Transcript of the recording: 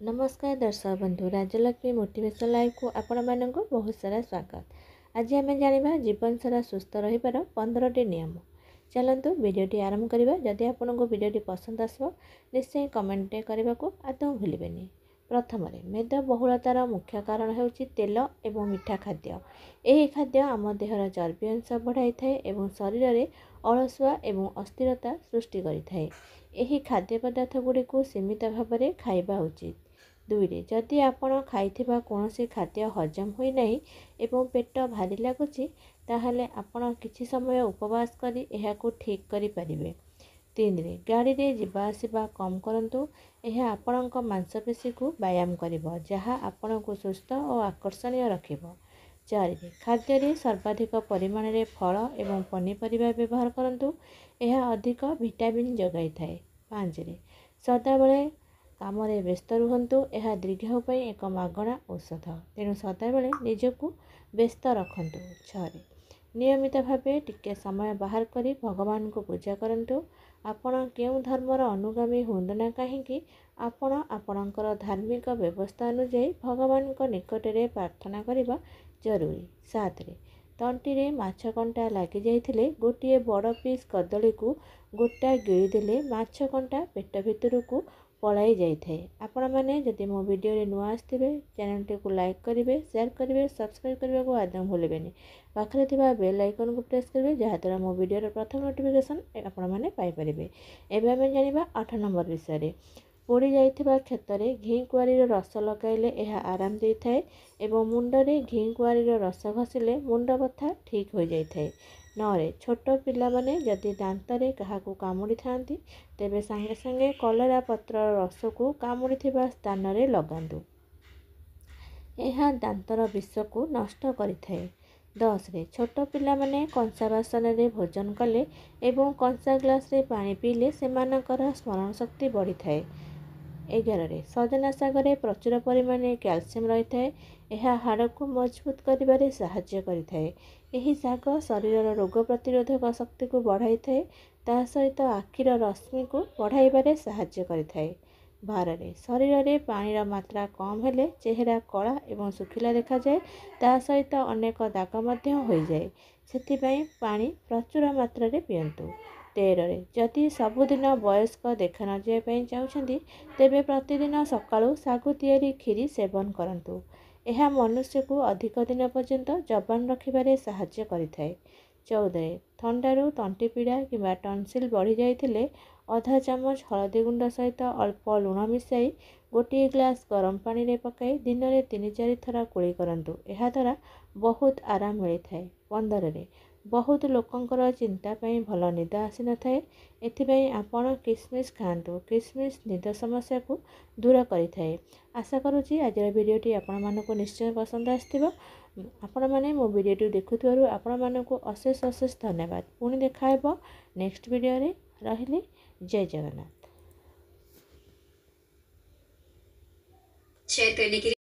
ନମସ୍କାର ଦର୍ଶକ ବନ୍ଧୁ, ରାଜଲକ୍ଷ୍ମୀ ମୋଟିଭେସନ୍ ଲାଇଭ୍କୁ ଆପଣମାନଙ୍କୁ ବହୁତ ସାରା ସ୍ୱାଗତ। ଆଜି ଆମେ ଜାଣିବା ଜୀବନ ସାରା ସୁସ୍ଥ ରହିବାର 15ଟି ନିୟମ। ଚାଲନ୍ତୁ ଭିଡ଼ିଓଟି ଆରମ୍ଭ କରିବା। ଯଦି ଆପଣଙ୍କୁ ଭିଡ଼ିଓଟି ପସନ୍ଦ ଆସିବ, ନିଶ୍ଚୟ କମେଣ୍ଟଟେ କରିବାକୁ ଆଦୌ ଭୁଲିବେନି। ପ୍ରଥମରେ, ମେଦବହୁଳତାର ମୁଖ୍ୟ କାରଣ ହେଉଛି ତେଲ ଏବଂ ମିଠା ଖାଦ୍ୟ। ଏହି ଖାଦ୍ୟ ଆମ ଦେହର ଚର୍ବି ଅଂଶ ବଢ଼ାଇଥାଏ ଏବଂ ଶରୀରରେ ଅଳସୁଆ ଏବଂ ଅସ୍ଥିରତା ସୃଷ୍ଟି କରିଥାଏ। ଏହି ଖାଦ୍ୟ ପଦାର୍ଥ ଗୁଡ଼ିକୁ ସୀମିତ ଭାବରେ ଖାଇବା ଉଚିତ। ଦୁଇରେ, ଯଦି ଆପଣ ଖାଇଥିବା କୌଣସି ଖାଦ୍ୟ ହଜମ ହୋଇନାହିଁ ଏବଂ ପେଟ ଭାରି ଲାଗୁଛି, ତାହେଲେ ଆପଣ କିଛି ସମୟ ଉପବାସ କରି ଏହାକୁ ଠିକ୍ କରିପାରିବେ। ତିନିରେ, ଗାଡ଼ିରେ ଯିବା ଆସିବା କମ୍ କରନ୍ତୁ। ଏହା ଆପଣଙ୍କ ମାଂସପେଶୀକୁ ବ୍ୟାୟାମ କରିବ, ଯାହା ଆପଣଙ୍କୁ ସୁସ୍ଥ ଓ ଆକର୍ଷଣୀୟ ରଖିବ। ଚାରିରେ, ଖାଦ୍ୟରେ ସର୍ବାଧିକ ପରିମାଣରେ ଫଳ ଏବଂ ପନିପରିବା ବ୍ୟବହାର କରନ୍ତୁ। ଏହା ଅଧିକ ଭିଟାମିନ୍ ଯୋଗାଇଥାଏ। ପାଞ୍ଚରେ, ସଦାବେଳେ କାମରେ ବ୍ୟସ୍ତ ରୁହନ୍ତୁ। ଏହା ଦୀର୍ଘାୟୁ ପାଇଁ ଏକ ମାଗଣା ଔଷଧ, ତେଣୁ ସଦାବେଳେ ନିଜକୁ ବ୍ୟସ୍ତ ରଖନ୍ତୁ। ଛଅରେ, ନିୟମିତ ଭାବେ ଟିକେ ସମୟ ବାହାର କରି ଭଗବାନଙ୍କୁ ପୂଜା କରନ୍ତୁ। ଆପଣ କେଉଁ ଧର୍ମର ଅନୁଗାମୀ ହୁଅନ୍ତୁ ନା କାହିଁକି, ଆପଣ ଆପଣଙ୍କର ଧାର୍ମିକ ବ୍ୟବସ୍ଥା ଅନୁଯାୟୀ ଭଗବାନଙ୍କ ନିକଟରେ ପ୍ରାର୍ଥନା କରିବା ଜରୁରୀ। ସାତରେ, ତଣ୍ଟିରେ ମାଛ କଣ୍ଟା ଲାଗିଯାଇଥିଲେ ଗୋଟିଏ ବଡ଼ ପିସ୍ କଦଳୀକୁ ଗୋଟା ଗିଳିଦେଲେ ମାଛ କଣ୍ଟା ପେଟ ଭିତରକୁ ପଳାଇ ଯାଇଥାଏ। ଆପଣମାନେ ଯଦି ମୋ ଭିଡ଼ିଓରେ ନୂଆ ଆସିଥିବେ, ଚ୍ୟାନେଲଟିକୁ ଲାଇକ୍ କରିବେ, ସେୟାର କରିବେ, ସବସ୍କ୍ରାଇବ୍ କରିବାକୁ ଆଦୌ ଭୁଲିବେନି। ପାଖରେ ଥିବା ବେଲ୍ ଆଇକନ୍କୁ ପ୍ରେସ୍ କରିବେ, ଯାହାଦ୍ୱାରା ମୋ ଭିଡ଼ିଓର ପ୍ରଥମ ନୋଟିଫିକେସନ୍ ଆପଣମାନେ ପାଇପାରିବେ। ଏବେ ଆମେ ଜାଣିବା 8 ନମ୍ବର ବିଷୟରେ। ପୋଡ଼ି ଯାଇଥିବା କ୍ଷତରେ ଘି କୁଆଁରୀର ରସ ଲଗାଇଲେ ଏହା ଆରାମ ଦେଇଥାଏ ଏବଂ ମୁଣ୍ଡରେ ଘି କୁଆଁରୀର ରସ ଘଷିଲେ ମୁଣ୍ଡ ବଥା ଠିକ୍ ହୋଇଯାଇଥାଏ। ନଅରେ, ଛୋଟ ପିଲାମାନେ ଯଦି ଦାନ୍ତରେ କାହାକୁ କାମୁଡ଼ିଥାନ୍ତି, ତେବେ ସାଙ୍ଗେ ସାଙ୍ଗେ କଲରା ପତ୍ରର ରସକୁ କାମୁଡ଼ିଥିବା ସ୍ଥାନରେ ଲଗାନ୍ତୁ। ଏହା ଦାନ୍ତର ବିଷକୁ ନଷ୍ଟ କରିଥାଏ। 10ରେ, ଛୋଟ ପିଲାମାନେ କଂସା ବାସନରେ ଭୋଜନ କଲେ ଏବଂ କଂସା ଗ୍ଲାସରେ ପାଣି ପିଇଲେ ସେମାନଙ୍କର ସ୍ମରଣ ଶକ୍ତି ବଢ଼ିଥାଏ। 11ରେ, ସଜନା ଶାଗରେ ପ୍ରଚୁର ପରିମାଣରେ କ୍ୟାଲସିୟମ୍ ରହିଥାଏ। ଏହା ହାଡ଼କୁ ମଜବୁତ କରିବାରେ ସାହାଯ୍ୟ କରିଥାଏ। ଏହି ଶାଗ ଶରୀରର ରୋଗ ପ୍ରତିରୋଧକ ଶକ୍ତିକୁ ବଢ଼ାଇଥାଏ, ତା ସହିତ ଆଖିର ରଶ୍ମିକୁ ବଢ଼ାଇବାରେ ସାହାଯ୍ୟ କରିଥାଏ। 12ରେ, ଶରୀରରେ ପାଣିର ମାତ୍ରା କମ୍ ହେଲେ ଚେହେରା କଳା ଏବଂ ଶୁଖିଲା ଦେଖାଯାଏ, ତା ସହିତ ଅନେକ ଦାଗ ମଧ୍ୟ ହୋଇଯାଏ। ସେଥିପାଇଁ ପାଣି ପ୍ରଚୁର ମାତ୍ରାରେ ପିଅନ୍ତୁ। 13ରେ, ଯଦି ସବୁଦିନ ବୟସ୍କ ଦେଖା ନଯିବା ପାଇଁ ଚାହୁଁଛନ୍ତି, ତେବେ ପ୍ରତିଦିନ ସକାଳୁ ଶାଗୁ ତିଆରି କ୍ଷୀରି ସେବନ କରନ୍ତୁ। ଏହା ମନୁଷ୍ୟକୁ ଅଧିକ ଦିନ ପର୍ଯ୍ୟନ୍ତ ଯବାନ ରଖିବାରେ ସାହାଯ୍ୟ କରିଥାଏ। 14ରେ, ଥଣ୍ଡାରୁ ତଣ୍ଟି ପୀଡ଼ା କିମ୍ବା ଟନସିଲ୍ ବଢ଼ିଯାଇଥିଲେ ଅଧା ଚାମଚ ହଳଦୀ ଗୁଣ୍ଡ ସହିତ ଅଳ୍ପ ଲୁଣ ମିଶାଇ ଗୋଟିଏ ଗ୍ଲାସ୍ ଗରମ ପାଣିରେ ପକାଇ ଦିନରେ 3-4 ଥର କୁଳି କରନ୍ତୁ। ଏହାଦ୍ୱାରା ବହୁତ ଆରାମ ମିଳିଥାଏ। 15ରେ, ବହୁତ ଲୋକଙ୍କର ଚିନ୍ତା ପାଇଁ ଭଲ ନିଦ ଆସିନଥାଏ। ଏଥିପାଇଁ ଆପଣ କିସମିସ୍ ଖାଆନ୍ତୁ। କିସମିସ୍ ନିଦ ସମସ୍ୟାକୁ ଦୂର କରିଥାଏ। ଆଶା କରୁଛି ଆଜିର ଭିଡ଼ିଓଟି ଆପଣମାନଙ୍କୁ ନିଶ୍ଚୟ ପସନ୍ଦ ଆସିଥିବ। ଆପଣମାନେ ମୋ ଭିଡ଼ିଓଟି ଦେଖୁଥିବାରୁ ଆପଣମାନଙ୍କୁ ଅଶେଷ ଅଶେଷ ଧନ୍ୟବାଦ। ପୁଣି ଦେଖା ହେବ ନେକ୍ସଟ ଭିଡ଼ିଓରେ। ରହିଲି, ଜୟ ଜଗନ୍ନାଥ। शेयर करने के लिए।